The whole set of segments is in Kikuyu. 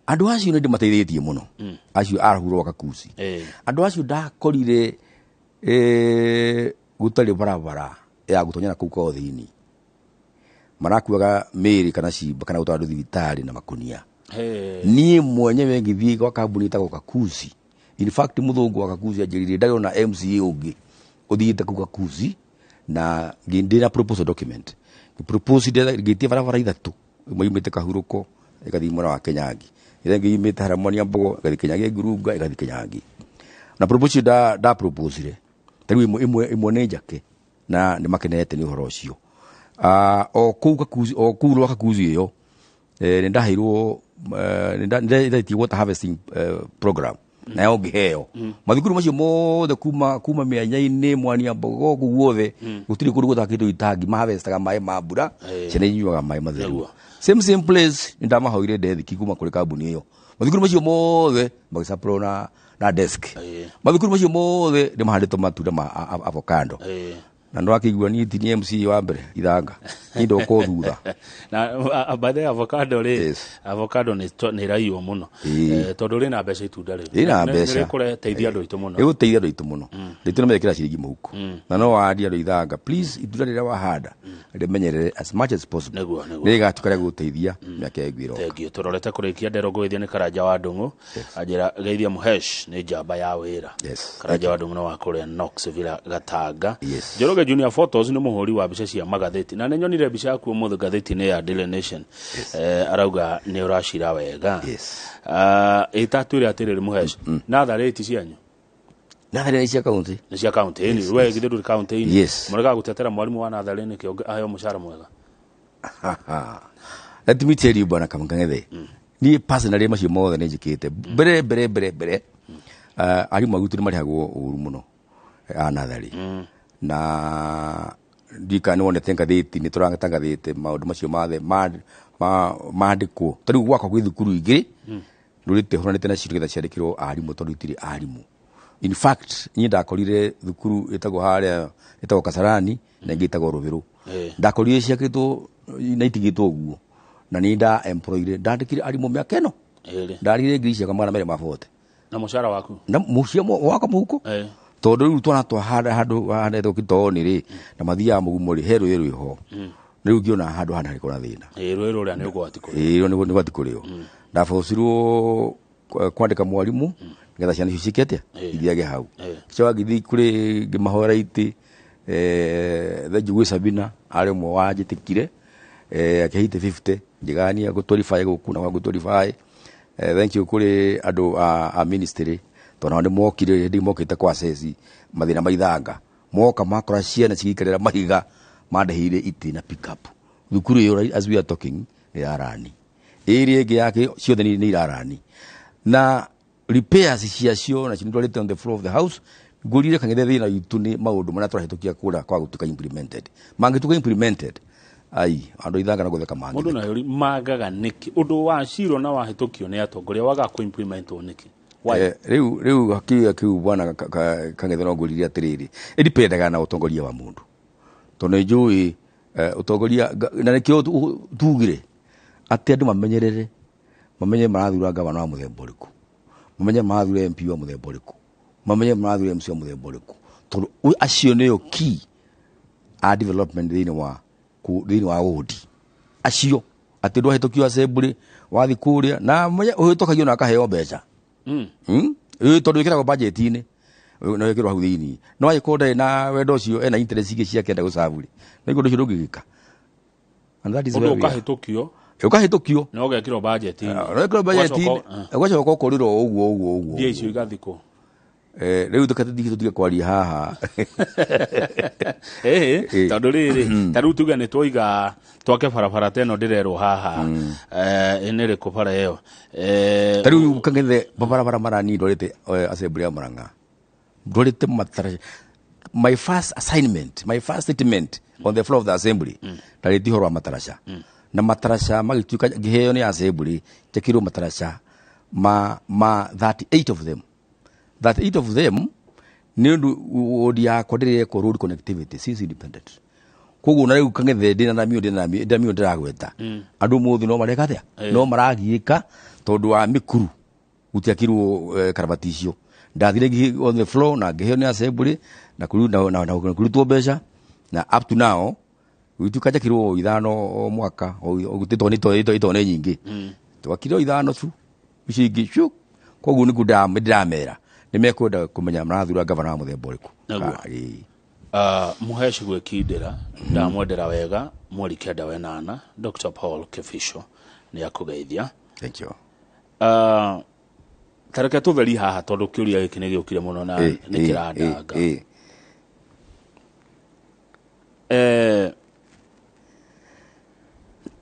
Andũ acio nĩ ndĩmateithĩtie mũno, acio arahurwo Kakuci. Andũ acio ndakorire gũtarĩ barabara ya gũtonyera kũu kwao thĩinĩ, marakuaga mĩĩrĩ kana cimba kana gũtwara andũ thibitarĩ na makunia. Niĩ mwenyewe ngĩthiĩ gwa kambuni ĩtagwo Kakuzi. In fact, mũthũngũ wa Kakuzi anjĩrire ndarĩ ona MCA ũngĩ ũthiĩte kũu Kakuzi, na ndĩna proposal document, propose, ngĩtia barabara ithatũ. Ĩmwe yumĩte Kahurũko ĩgathiĩ mwena wa Kenyangi, ĩrĩa ĩngĩ yumĩte harĩa Mwania Mbogo ĩgathiĩ Kenyangi Ngurunga ĩgathiĩ Kenyangi. Na proposal nda proposire ta rĩu ĩmwe nĩ njake na nĩ makenete nĩ ũhoro ũcio. O kũu Kakuzi, o kũu rwa Kakuzi ĩyo, nĩ ndaheirwo, nĩ ndendetie water harvesting program, nayo ngĩheo mathukuru macio mothe kuma mĩanya-inĩ Mwania Mbogo kũu guothe. Gũtirĩ kũndũ gũtakĩtwo itangi maharvestaga maĩ ma mbura. Ciana inyuaga maĩ matheru. Same place nĩ ndamahoire ndethiki kuma kũrĩ kambuni ĩyo. Mathukuru macio mothe magĩcapũrwo na desk. Mathukuru macio mothe nĩ mahandĩtwo matunda ma avocado. Na nĩ wakĩigua niĩ ti nĩ MC wa mbere ithanga, niĩ ndoka o thutha. Na by the way, avocado rĩ, avocado nĩ ĩraiywo mũno. Tondũ rĩna mbeca itunda rĩu. Rĩna mbeca. Nĩrĩkũreteithia andũ aitũ mũno. Ĩgũteithia andũ aitũ mũno. Andũ aitũ nĩ mekĩra ciringi mũhuko na no wandie andũ ithanga. Please, itunda rĩrĩa wahanda rĩmenyerere as much as possible. Nĩguo. Nĩ rĩgatuĩka rĩa gũgũteithia mĩaka ĩngĩ ĩroka. Thengiũ. Tũrorete kũrĩkia ndero ngũgeithia nĩ Karanja wa Ndũng'ũ, anjĩra geithia Mũhesh nĩ njamba ya wĩra. Karanja wa Ndũng'ũ nĩ wa kũrĩa Knox Villa Gatanga. Njoroge Junior Photos nĩ mũhũri wa mbica cia magathĩti, na nĩ nyonire mbica yaku ũmũthĩ ngathĩti-inĩ ya Daily Nation. Arauga nĩ ũracira wega. Ĩtatwĩre atĩrĩrĩ Mũhesh, natharĩ ti cianyu? Natharĩ nĩ cia kaunti. Nĩ cia kaunti-inĩ. We githĩ ndũrĩ kaunti-inĩ? Yes. Mũregaga gũtetera mwarimũ wa natharĩ nĩkĩ aheo mũcara mwega? Let me tell you, bwana Kamang'ethe, niĩ personally macio mothe nĩ njĩkĩte mbere. Arimũ a gwitũ nĩ marĩhagwo ũru mũno a natharĩ, na ndika nĩ wonete ngathĩti nĩ tũratangathĩte maũndũ macio mathe mandĩkwo. Ta rĩu gwakwa gwĩ thukuru igĩrĩ ndũrĩte hũranĩte nacio nĩgetha ciandĩkĩrwo arimũ tondũ itirĩ arimũ. In fact, niĩ ndakorire thukuru ĩtagwo harĩa ĩtagwo Kasarani na ĩngĩ ĩtagwo Rũbĩrũ. Ndakorire ciakĩtwo na itigĩtwo ũguo, na nĩ nda employire, ndandĩkire arimũ mĩaka ĩno. 2. Ndarire ngiri ciakwa 240. Na mũcara waku? Na mũcia wakwa mũhuko. Tondũ rĩu twana twa handũ handetwo kĩtooni rĩ na mathiaga mũgumo rĩ, he rũĩ rwĩho. Rĩu ngĩona handũ hana harĩ na thĩna. Rũĩ rũrĩa nĩ ũgwati kũrĩ. Ĩĩ, nĩ ũgwati kũrĩo. Ndabocirwo kwandĩka mwarimũ nĩgetha ciana icio ciĩke atĩa, ithiage hau. Coka ngĩthiĩ kũrĩ ngĩmahoera itĩ. Thengiũ gwĩ Sabina arĩ ũmwe wanjĩtĩkire, akĩhe itĩ 50, ngĩgania ngũ qualify gũkũ na ngũ qualify. Thank you kũrĩ andũ a ministry tondũ nao nĩ mokire hĩndĩ mokĩte kwa assess mathĩna ma ithanga. Moka makora ciana cigĩikarĩra mahiga, mandĩhĩire itĩ na pick up. Thukuru ĩyo right as we are talking nĩ ĩrarani. Ĩrĩa ĩngĩ yake ciothe nĩ irarani na repairs ciacio nacio nĩ on the floor of the house. Ngũrire Kang'ethe, thĩna witũ nĩ maũndũ marĩa tũrahĩtũkia kũrĩa kwa gũtuĩka implemented. Mangĩtuĩka implemented, ai, andũ ithanga na gũtheka Mũndũ mangĩtheka. Na yũri mangaga nĩkĩ ũndũ wa cirwo na wahĩtũkio nĩ atongoria waga kũ implementwo nĩkĩ? Why? Rĩu hakiri kĩu, bwana Kang'ethe, no ngũririe atĩrĩrĩ, ĩdipendaga na ũtongoria wa mũndũ, tondũ nĩ njũĩ ũtongoria na nĩkĩo tugire atĩ andũ mamenyerere, mamenye marathura gavana wa mũthemba ũrĩkũ, mamenye marathura MP wa mũthemba ũrĩkũ, mamenye marathura MC wa mũthemba ũrĩkũ, tondũ acio nĩo key a development thĩinĩ wa wodi acio. Atĩ ndwahĩtũkio assembly wathi kũrĩa na menye ũhĩtũkagio na akaheo mbeca. Ĩĩ, tondũ ĩkĩragwo budget-inĩ na ĩkĩrwo hau thĩinĩ, no angĩkorwo ndarĩ na wendo ũcio, ena interest ingĩ ciake enda gũcabu rĩ, na ũndũ ũcio ndũngĩgĩka. And that is Ũndũ where we are. ũkahĩtũkio Ũkahĩtũkio na ũgekĩrwo budget-inĩ. Ũgekĩrwo budget-inĩ, ũgacoka ũkorĩrwo ũguo ũguo ũguo. Mbia icio igathikwo. Rĩu tũtige tũtige kwaria haha. Ĩĩ, tondũ rĩrĩ, ta rĩu tuge nĩ twaiga twake barabara ta ĩno ndĩrerwo haha. Nĩ ĩrĩkũ bara ĩyo? Ta rĩu Kang'ethe, mabarabara marani ndwarĩte assembly ya Murang'a, ndwarĩte matara. My first assignment, my first statement on the floor of the assembly, ndarĩtie ũhoro wa mataraca, na mataraca magĩtuĩka ngĩheo nĩ assembly njekĩrwo mataraca ma 38 of them, 38 of them, nĩ ũndũ wodi yakwa ndĩrekwo road connectivity since independent. Koguo na rĩu Kang'ethe ndĩna namio ndĩragweta andũ mũthĩ no mareka atĩa, no maragiĩka Tondu wa mikuru gutiakirwo karabati icio. Ndathire on the floor na ngĩheo nĩ assembly na kurutwo mbeca na up to now gũtuĩka njakirwo 5 o mwaka ito nĩ nyingĩ. Twakirwo 5 tu icio ingĩ cu. Koguo nĩguo ndĩramera nĩ mekwenda kũmenya marathura gavana wa mũthemba ũrĩkũ. Muheshi gwĩkindĩra ndamwendera wega mweri 98 Dr. Paul Kibicho nĩ akũgeithia. Thank you. Tareke tũtheri haha tondũ kĩũria gĩkĩ nĩ gĩũkire mũno na nĩ kĩrandanga.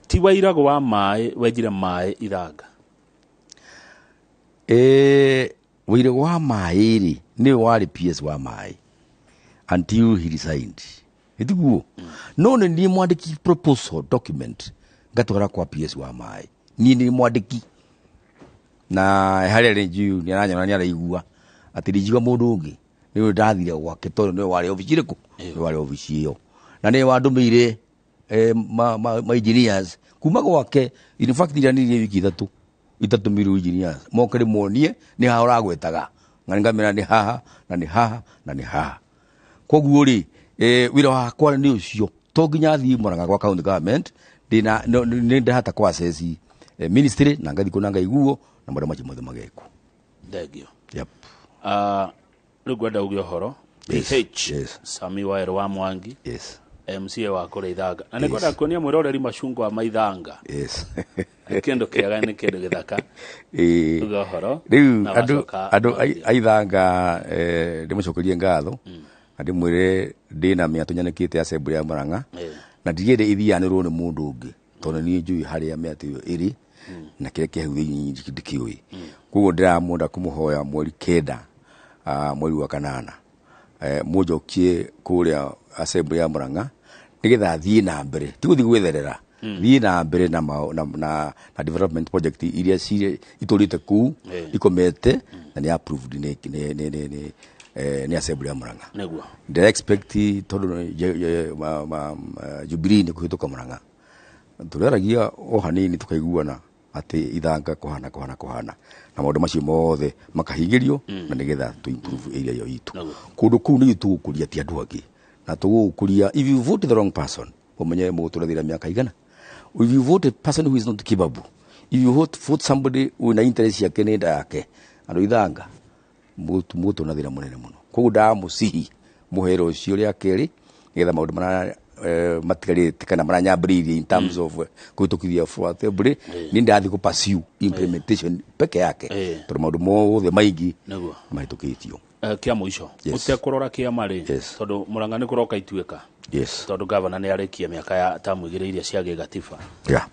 Ti wairago wa maĩ wenjire maĩ Ithanga. Wairago wa maĩ rĩ nĩwe warĩ PS wa maĩ until he resigned. Ĩtiguo no nĩ niĩ mwandĩki proposal document ngatwara kwa PS wa maĩ. Niĩ nĩ mwandĩki na harĩa rĩ njui nĩ aranyona nĩ araigua atĩ ndinjiga mũndũ ũngĩ nĩwe ndathire gwake tondũ nĩwe warĩ obici ĩrĩkũ, nĩwe warĩ obici ĩyo na nĩwe wandũmĩire ma engineers kuma gwake. In fact ndanirie wiki ithatũ itatũmirwo engineers moke rĩmonie nĩ haha ũragwetaga na ngamera nĩ haha na nĩ haha na nĩ haha. Koguo rĩ wĩra wakwa nĩ ũcio to nginya thiĩ Murang'a gwa county government ndĩna nĩ ndahota kwa access ministry na ngathi kũna ngaiguo na maũndũ macio mothe magekwo. Thengio. Yep. Rĩu ngwenda uge ũhoro. PH Sami Waero wa Mwangi. Yes. MCA wa kũrĩa Ithanga. Na nĩngwenda kuonia mwĩroreri macungwa ma Ithanga. Yes. Kĩndũ kĩega nĩ kĩndũ gĩthaka. Uge ũhoro. Rĩu andũ a Ithanga ndĩmũcokerie ngatho na ndĩmwĩre ndĩna mĩatũ nyanĩkĩte assembly ya Murang'a na ndirĩenda ithianĩrwo nĩ mũndũ ũngĩ tondũ niĩ njũĩ harĩa mĩatũ ĩyo ĩrĩ na kĩrĩa kĩ hau thĩinĩ ndikĩũĩ. Koguo ndĩramwenda kũmũhoya mweri 9 mweri wa 8 mũnjokie kũrĩa assembly ya Murang'a nĩgetha thiĩ na mbere, ti gũthiĩ gwĩtherera, thiĩ na mbere na development project iria itũrĩte kũu ikomete na nĩ approved nĩ assembly ya Murang'a. Nĩguo ndĩra expect tondũ Jubilee nĩ kũhĩtũka Murang'a tũrĩaragia o hanini tũkaiguana atĩ Ithanga kũhana kũhana kũhana na maũndũ macio mothe makahingĩrio na nĩgetha tũ improve area ĩyo itũ. Kũndũ kũu nĩ tũgũkũria ti andũ angĩ na tũgũkũria. If you vote the wrong person ũmenye mũgũtũrathira mĩaka igana. If you vote a person who is not capable, if you vote somebody wĩna interest yake nĩ nda yake, andũ Ithanga mũgũtũrathira mũnene mũno. Koguo ndamũcihi mũhero ũcio rĩa kerĩ nĩgetha maũndũ marĩa matigarĩte kana maranyambĩrĩirie in terms of kũhĩtũkithia floor assembly nĩ ndathi kũ pursue implementation peke yake tondũ maũndũ mothe maingĩ mahĩtũkĩtio. Kĩa mũico ũtekũrora kĩama rĩ tondũ Murang'a nĩ kũroka ituĩka. Yes. Tondũ gavana nĩ arĩkia mĩaka ya tamu 2 iria cia gĩgatiba. Yeah.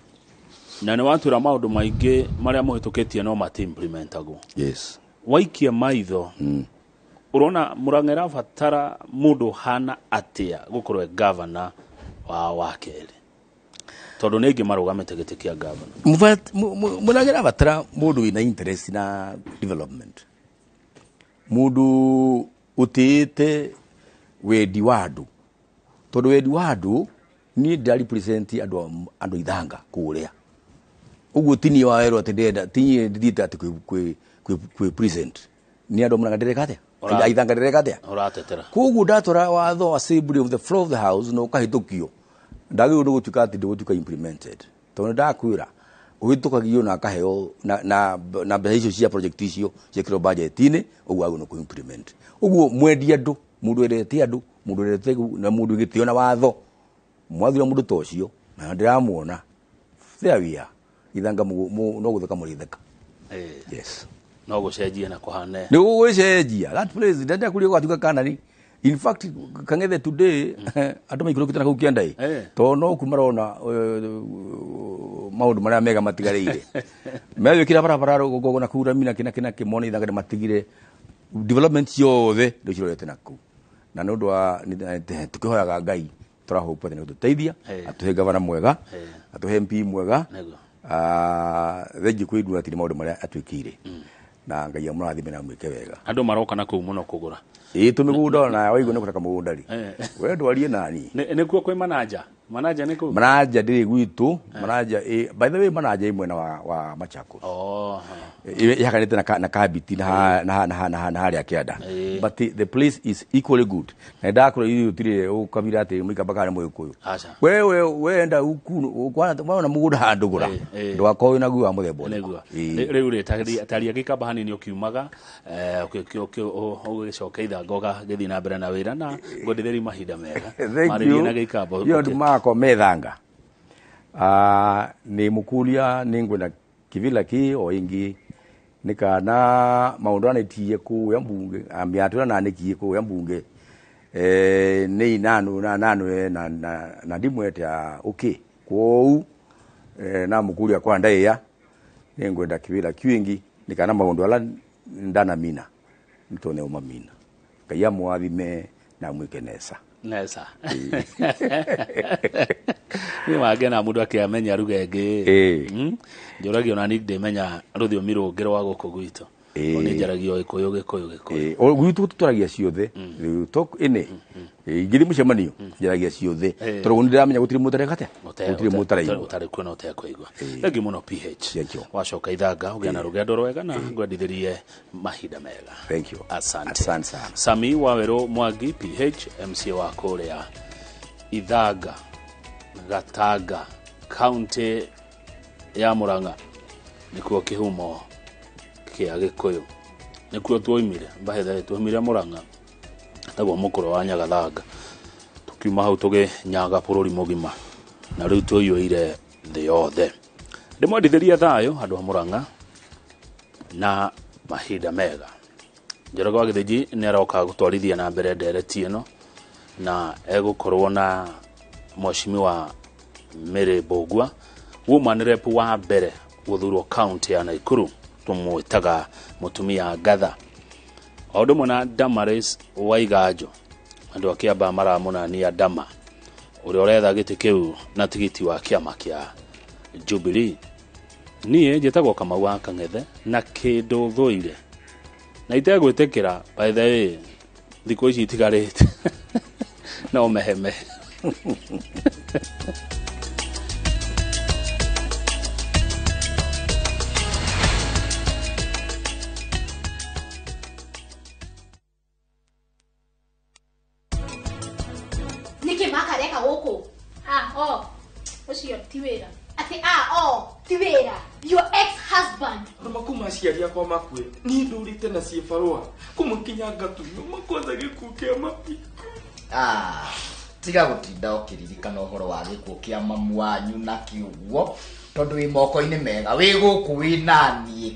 Na nĩ watwĩra maũndũ maingĩ marĩa mũhĩtũkĩtie no mati implementagwo. Yes. Waikia maitho urona Murang'a ĩrabatara mũndũ hana atĩa gũkorwo e gavana wa kerĩ tondũ nĩ aingĩ marũgamĩte gĩtĩ kĩa gavana. Murang'a ĩrabatara mũndũ wĩna interest na development, mũndũ ũtĩĩte wendi wa andũ tondũ wendi wa andũ niĩ ndĩra represent andũ Ithanga kũrĩa ũguo ti niĩ wawerwo atĩ ndĩrenda ti niĩ ndithiĩte atĩ kwĩ present nĩ andũ Murang'a ndĩreka atĩa Ithanga ndĩreka atĩa ũratetera. Koguo ndatwara watho assembly of the floor of the house na ũkahĩtũkio ndagĩrĩirwo nĩ gũtuĩka atĩ ndũgũtuĩka implemented tondũ nĩ ndakwĩra ũhĩtũkagio na akaheo na mbeca icio cia project icio ciĩkĩrwo budget-inĩ ũguo agĩrĩirwo nĩ kũ implement. Ũguo mwendi andũ, mũndũ wendete andũ, mũndũ wendete na mũndũ gĩtĩo na watho mwathura mũndũ ta ũcio na ndĩramuona there we are. Ithanga no gũtheka mũrĩtheka. Yes. No gũcenjia na kũhane. Nĩ gũgũcenjia. That place ndenda kũrĩa gwatuĩka kanani. In fact Kang'ethe today andũ maikũrũkĩte na kũu kĩanda ĩ tondũ no kũ marona maũndũ marĩa mega matigarĩire. Megwĩkĩra barabara rũgongo na kũu rami na kĩ na kĩ na kĩ mone Ithanga nĩ matigire development ciothe rĩu cirorete na kũu. Na nĩ ũndũ wa tũkĩhoyaga Ngai tũrahope atĩ nĩ gũtũteithia atũhe gavana mwega atũhe MP mwega thengi kwĩ ndura atĩ maũndũ marĩa atwĩkĩire na Ngai amũrathime na amwĩke wega. Andũ maroka na kũu mũno kũgũra. Ĩĩ tũmĩgũnda ona waigua nĩ kũreka mũgũnda rĩ we ndwarie nani. Nĩkuo kwĩ mananja Manaja nĩ kũ? Manaja ndĩrĩ gwitũ. Manaja by the way Manaja ĩ mwena wa Machakos. Ihakanĩte na Kabiti na harĩa kĩanda. But the place is equally good. Na ndakũra ithuĩ gũtirĩ ũkabira atĩ mũikamba kana mũgĩkũyũ. Wewe wenda ukuna mũgũnda handũ gũra. Ndũgakorwo wĩna guoya wa mũthemba ũrĩkũ. Rĩu rĩ taria Gĩkamba hanini ũkiumaga ũgĩcoka Ithanga ũgagĩthiĩ na mbere na wĩra na ngwendithĩrie mahinda mega. Marĩrie na Gĩkamba. Yo andũ makwa methanga. Nĩ mũkũria nĩ ngwenda kĩvila kĩ o ĩngĩ nĩ kana maũndũ anĩtie kũrĩa mbunge mĩatũ ĩrĩa nanĩkie kũrĩa mbunge nĩ inanu na nanwe na ndimwete okay kwoou na mũkũria kwa ndaĩa nĩ ngwenda kĩvila kĩu ĩngĩ nĩ kana maũndũ ala ndanamina nĩtone ũmamina. Ngai amũathime na mwĩke nesa. Nesa. Nĩ wangena mũndũ akĩamenya ruga ĩngĩ. Njũragio na niĩ ndĩmenya rũthiomi rũngĩ rwa gũkũ gwitũ. Nĩ njaragia Gĩkũyũ Gĩkũyũ Gĩkũyũ. Gwitũ tũtwaragia ciothe. Talk ĩnĩ. Ingĩthiĩ mũcemanio njaragia ciothe. Tondũ nĩ ndĩramenya gũtirĩ mũtareka atĩa? Gũtirĩ mũtaraigua. Ũtarĩ kuona ũtekũigua. Thengiũ mũno PH. Wacoka Ithanga ũgĩe na rũgendo rwega na ngwendithĩrie mahinda mega. Thank you. Asante. Sami Wawerũ Mwangi PH MC wa kũrĩa Ithanga Gatanga kaunti ya Murang'a nĩkuo kĩhumo kĩa Gĩkũyũ. Nĩkuo tuoimire mbahitha tuoimire Murang'a etagwo mũkũrũ wa Nyagathanga. Tukiuma hau tũgĩnyaga bũrũri mũgima na rĩu tũiyũire thĩ yothe. Ndĩmwendithĩrie thayũ andũ a Murang'a na mahinda mega. Njoroge wa Gĩthĩnji nĩ aroka gũtwarithia na mbere ndereti ĩno na egũkorwo na mheshimiwa Mary Mbũgua woman rep wa mbere gũthurwo kaunti ya Nakuru tũmwĩtaga mũtumia Ngatha. O ũndũ ũmwe na Damaris Waiganjo andũ a Kĩambaa maramũnania Dama ũrĩa ũretha gĩtĩ kĩu na tigiti wa kĩama kĩa Jubilee. Niĩ njĩtagwo Kamau wa Kang'ethe na kĩndũ thũire na itegwĩtĩkĩra by the way thikũ ici itigarĩte no meheme. Nĩkĩ makareka gũkũ? Ũcio ti wĩra. Atĩ ti wĩra. Your ex-husband. Roma kuma aciari akwa makue niĩ ndũrĩte na ciĩbarũa kũmakinya ngatunywo makwanza gĩkuũ kĩa mami. Tiga gũtinda ũkĩririkana ũhoro wa gĩkuũ kĩa mamu wanyu na kĩũguo tondũ wĩ moko-inĩ mega wĩ gũkũ wĩ naniĩ.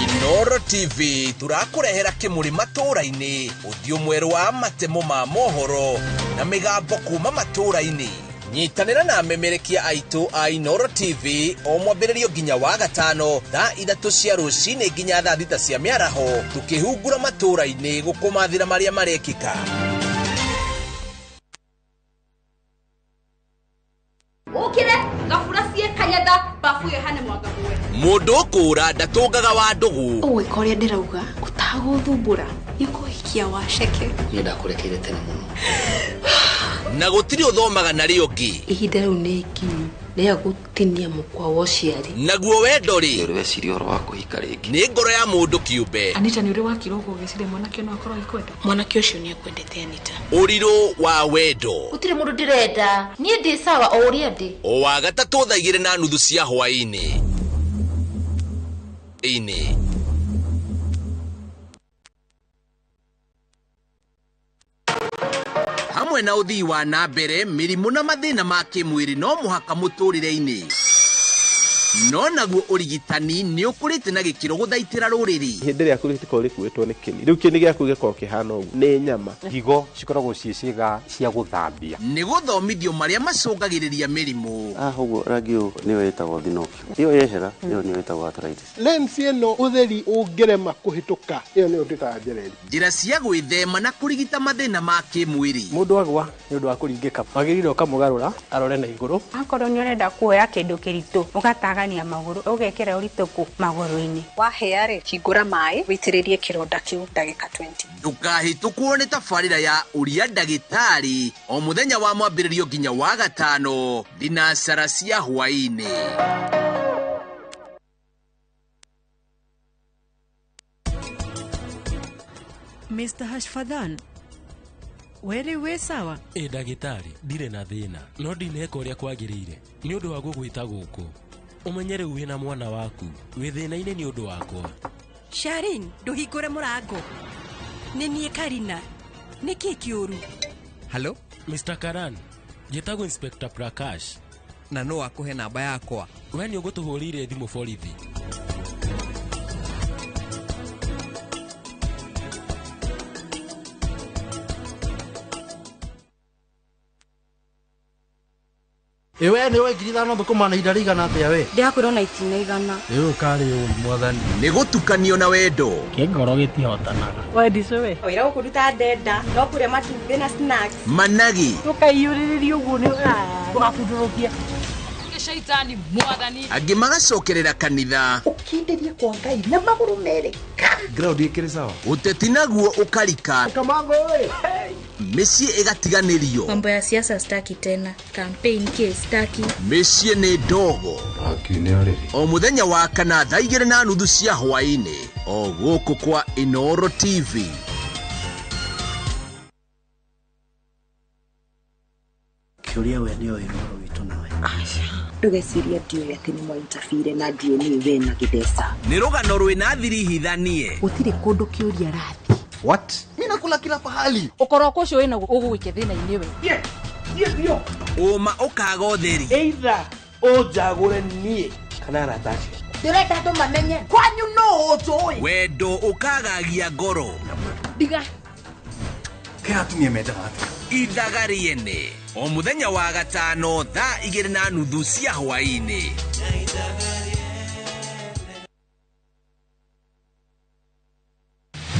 Inoro TV turakũrehera kĩmũrĩ matũũra-inĩ ũthiũ mwerũ wa matemo ma mohoro na mĩgambo kuma matũũra-inĩ. Nyitanĩra na amemerekia aitũ a Inoro TV o mwambĩrĩrio nginya wa gatano thaa 3 cia rũcinĩ nginya thaa 6 cia mĩaraho tũkĩhungura matũũra-inĩ gũkũmathĩra marĩa marekĩka. Ũkĩre ngabura cie kanyatha bafu yohane mwagabuwe. Mũndũ kũra ndatũngaga wa ndũgũ. Ũgwĩka ũrĩa ndĩrauga ũtagũthumbũra nĩ kũhikia waceke. Niĩ ndakũrekeire tene mũno. Na gũtirĩ ũthomaga na rĩo ũngĩ. Ihinda rĩu nĩ ikinyu rĩa gũtinia mũkwa wa ũciari. Naguo wendo rĩ nĩũrĩ weciria ũhoro wa kũhika rĩngĩ. Nĩ ngoro ya mũndũ kĩũmbe. Anita nĩ ũrĩ wakira ũguo ũgĩciria mwanake no akorwo agĩkwenda. Mwanake ũcio nĩ akwendete Anita. Ũrirũ wa wendo. Gũtirĩ mũndũ ndĩrenda. Niĩ ndĩ sawa o ũrĩa ndĩ. O wa gatatũ thaa 2:30 cia hwaĩ-inĩ. Inĩ. Hamwe na ũthii wa na mbere mĩrimũ na mathĩna ma kĩmwĩrĩ no mũhaka mũtũrĩre-inĩ. No naguo ũrigitani nĩ ũkũrĩte na gĩkĩro gũthaitĩra rũrĩrĩ. Hĩndĩ ĩrĩa rĩkoragwo rĩkuĩtwo nĩ kĩni rĩu kĩni gĩaku gĩkoragwo kĩhana ũguo nĩ nyama. Higo cikoragwo ciĩ ciĩga cia gũthambia. Nĩ gũthomithio marĩa macũngagĩrĩria mĩrimũ. Ũguo rangi ũyũ nĩyo ĩtagwo thinopia. Ĩyo yehera ĩyo nĩyo ĩtagwo arthritis. Lens ĩno ũtheri ũngĩrema kũhĩtũka ĩyo nĩyo twĩtaga njereri. Njĩra cia gwĩthema na kũrigita mathĩna ma kĩmwĩrĩ. Mũndũ agwa nĩ ũndũ wa kũringĩka wagĩrĩire ũkamũgarũra arore na igũrũ. Akorwo nĩ ũrenda kuoya kĩndũ kĩritũ ũgataga Ũkaragania magũrũ ũgekĩra ũritũ kũ magũrũ-inĩ. Wahĩa rĩ, hingũra maĩ wĩitĩrĩrie kĩronda kĩu ndagĩka 20. Ndũkahĩtũkwo nĩ tabarĩra ya ũria ndagĩtarĩ o mũthenya wa mwambĩrĩrio nginya wa gatano thinacara cia hwaĩ-inĩ. Mr. Hashfadhan, we rĩu wĩ sawa? Ĩ ndagĩtarĩ, ndirĩ na thĩna, no ndineka ũrĩa kwagĩrĩire nĩ ũndũ wa gũgwĩta gũkũ. Ũmenye rĩu wĩna mwana waku, wĩ thĩna-inĩ nĩ ũndũ wakwa. Sharin, ndũhingũre mũrango. Nĩ niĩ Karina. Nĩ kĩĩ kĩũru? Hello? Mr. Karan, njĩtagwo Inspector Prakash. Na no akũhe namba yakwa. We nĩ ũgũtũhũrĩire thimũ borithi. Ĩwe nĩ 5,000 thũkũma na ihinda rĩigana atĩa we? Ndĩrakwĩrwo na itina 100. Ĩũ karĩ ũi mwathani. Nĩ gũtukanio na wendo. Kĩngoro gĩtihotanaga. Wendicũ we. Wĩra gũkũruta ndenda no kũrĩa matumbĩ na snacks. Managi. Tũkaiyũrĩrĩria ũguo nĩ ndũgabundũrũkie. Shaitani mwathani. Angĩ magacokerera kanitha. Ũkindĩrie kwa Ngai na magũrũ merĩ. Ground ĩkĩrĩ sawa. Ũteti naguo ũkarika. Kamango ĩ. Mĩciĩ ĩgatiganĩrio. Mambo ya siasa staki tena. Campaign case staki. Mĩciĩ nĩ ndogo. O mũthenya wa kana thaa 2:30 cia hwaĩ-inĩ o gũkũ kwa Inoro TV. Kĩũria we nĩoĩ ũhoro witũ nawe. Ndũgecirie ndiũĩ atĩ nĩ mwaintabire na DNA we na Gĩtheca. Nĩ rũgano rwĩna thiri hithanie. Gũtirĩ kũndũ kĩũria arathiĩ. What? Mimi nakula kila pahali. Ũkoroko ũcio wĩna ũgũgũikia thĩna-inĩ we. Thiĩ. Ũma ũkaga ũtheri. Either ũnjagũre niĩ kana arata acio. Ndĩrenda andũ mamenye kwanyu no ũnjũĩ. Wendo ũkagagia ngoro. Ndiga. Kĩra atumia menjaga atĩa? Ithaga rĩene o mũthenya wa gatano thaa 2:30 cia hwaĩ-inĩ.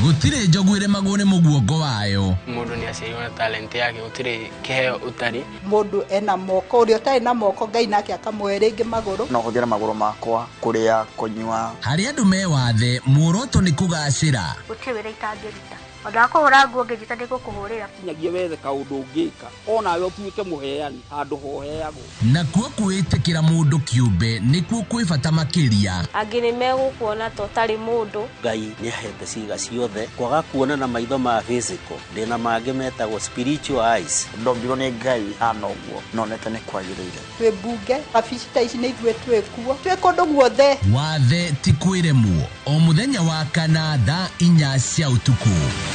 Gũtirĩ njogu ĩremagwo nĩ mũguongo wayo. Mũndũ nĩ aciarirwo na talent yake, gũtirĩ kĩheo ũtarĩ. Mũndũ ena moko, ũrĩa ũtarĩ na moko Ngai nake akamũhe rĩngĩ magũrũ. No hũthĩre magũrũ makwa kũrĩa, kũnyua. Harĩ andũ me wathe, muoroto nĩ kũgacĩra. Gũtirĩ wĩra itangĩruta. Ona wakũhũra nguo ngĩnjĩta nĩngũkũhũrĩra. Kinyagia wethe kaũndũ ũngĩka onawe ũtuĩke mũheani handũ hoheagwo. Nakuo kwĩĩtĩkĩra mũndũ kĩũmbe nĩkuo kwĩ bata makĩria. Angĩ nĩ megũkuona ta ũtarĩ mũndũ. Ngai nĩ ahete ciĩga ciothe kwaga kuona na maitho ma physical ndĩna mangĩ metagwo spiritual eyes. Ndombirwo nĩ Ngai hana ũguo nonete nĩ kwagĩrĩire. Twĩ mbunge, wabici ta ici nĩ ithuĩ twĩ kuo, twĩ kũndũ guothe. Wathe ti kwĩremwo o mũthenya wa kana thaa 4 cia ũtukũ.